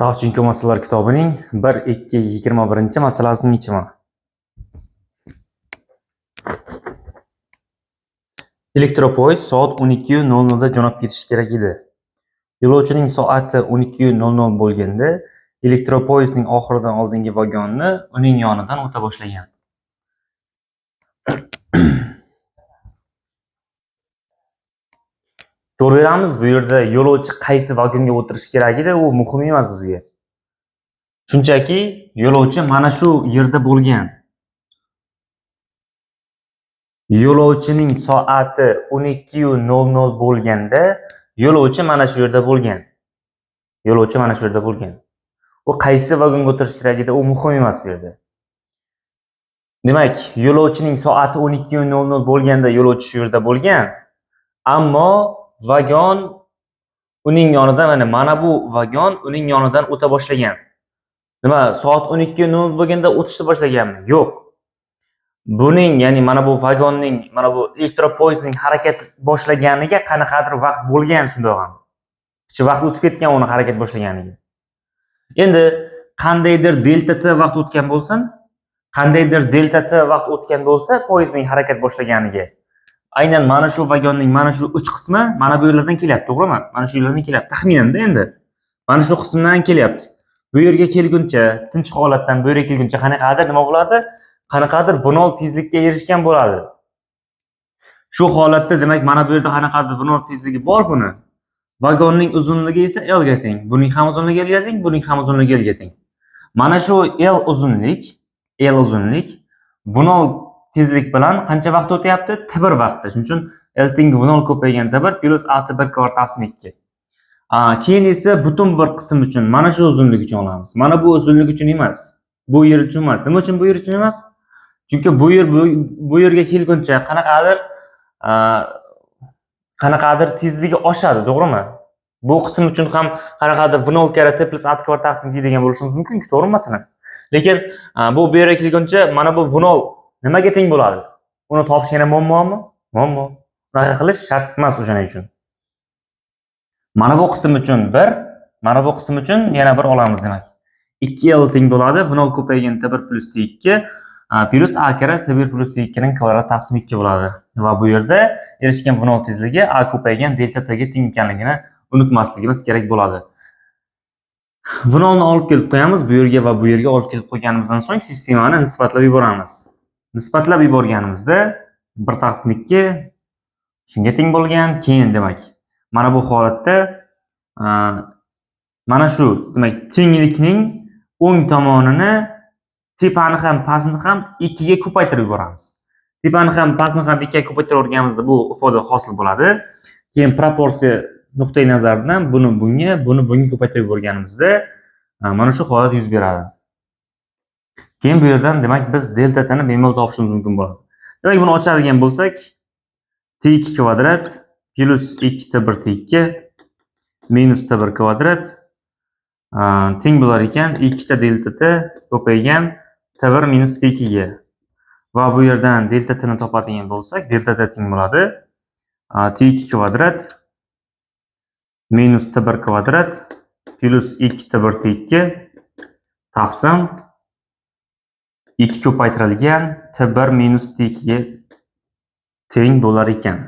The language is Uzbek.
Savchenko masalalar kitobining 1, 2, 21-masalasining yechimi. Elektropoyezd soat 12:00 da jo'nab ketishi kerak edi. Yo'lovchining soati 12:00 bo'lganda, elektropoyezdning oxiridan oldingi vagonni uning yonidan o'ta boshlagan. To'g'ri beramiz, bu yerda yo'lovchi qaysi vagonga o'tirishi kerak edi, u muhim emas bizga. Shunchaki yo'lovchi mana shu yerda bo'lgan. Yo'lovchining soati 12:00 bo'lganda, yo'lovchi mana shu yerda bo'lgan. Yo'lovchi mana shu yerda bo'lgan. U qaysi vagonga o'tirishi kerak edi, u muhim emas bu yerda. Demak, yo'lovchining soati 12:00 bo'lganda yo'lovchi shu yerda bo'lgan, ammo vagon uning yonidan, mana bu vagon uning yonidan o'ta boshlagan. Nima, soat 12:00 bo'lganda o'tishni boshlaganmi? Yo'q. Buning, ya'ni mana bu vagonning, mana bu elektropoyezdning harakat boshlaganiga qanaqadir vaqt bo'lgan shundoq ham. Picha vaqt o'tib ketgan uni harakat boshlaganiga. Endi qandaydir delta t vaqt o'tgan bo'lsin, qandaydir delta t vaqt o'tgan bo'lsa poyezdning harakat boshlaganiga. Aynan mana shu vagonning mana shu uch qismi mana bu yerlardan kelyapti, to'g'rimi? Mana shu yerlardan kelyapti. Taxminanda endi. Mana shu qismdan kelyapti. Bu yerga kelguncha, tinch holatdan bu yerga kelguncha qanaqadir nima bo'ladi? Qanaqadir V0 tezlikka erishgan bo'ladi. Shu holatda demak mana bu yerda qanaqadir V0 tezligi bor buni. Vagonning uzunligi esa L ga teng. Buning ham uzunligi L ga teng, buning ham uzunligi L ga teng. Mana shu L uzunlik V0 tezlik bilan qancha vaqt o'tyapti? T1 vaqtda. Shuning uchun L teng V0 ko'paygan T1 plus AT1 kvadrat taqsim 2. Keyin esa butun bir qism uchun mana shu uzunlik uchun olamiz. Mana bu uzunlik uchun emas. Bu yer uchun emas. Nima uchun bu yer uchun emas? Chunki bu yer bu yerga kelguncha qanaqadir tezligi oshadi, to'g'rimi? Bu qism uchun ham qanaqadir V0 karra T plus A kvadrat taqsim 2 degan bo'lishimiz mumkin-ku, to'g'rimi masalan? Lekin bu yerga kelguncha mana bu V0 nimaga teng bo'ladi? Uni topish yana muammomi? Muammo. Unaqa qilish shart emas o'shaning uchun. Mana bu qism uchun 1, mana bu qism uchun yana 1 olamiz demak. 2L teng bo'ladi, V0 ko'paygan T1 plus T2 plus A karra T1 plus T2 ning kvadrat taqsim 2 bo'ladi. Va bu yerda erishgan V0 tezligi A ko'paygan delta T ga teng ekanligini unutmasligimiz kerak bo'ladi. V0 ni olib kelib qo'yamiz bu yerga va bu yerga olib kelib qo'yganimizdan so'ng sistemani nisbatlab yuboramiz. Nisbatlab yuborganimizda 1 taqsim 2 shunga teng bo'lgan. Keyin demak mana bu holatda mana shu demak tenglikning o'ng tomonini tepani ham pastni ham 2 ga ko'paytirib yuboramiz. Tepani ham pastni ham 2 ga ko'paytirib yuborganimizda bu ifoda hosil bo'ladi. Keyin proporsiya nuqtai nazaridan buni bunga, buni bunga ko'paytirib yuborganimizda mana shu holat yuz beradi. Keyin bu yerdan demak biz delta t ni bemalol topishimiz mumkin bo'ladi. Demak buni ochadigan bo'lsak t2 kvadrat plus 2t1 t2 minus t1 kvadrat teng bo'lar ekan 2 ta delta t ko'paygan t1 minus t2 ga. Va bu yerdan delta t ni topadigan bo'lsak, delta t teng bo'ladi t2 kvadrat minus t1 kvadrat plus 2t1 t2 taqsim 2 ko'paytirilgan t1 minus t2 ga teng bo'lar ekan.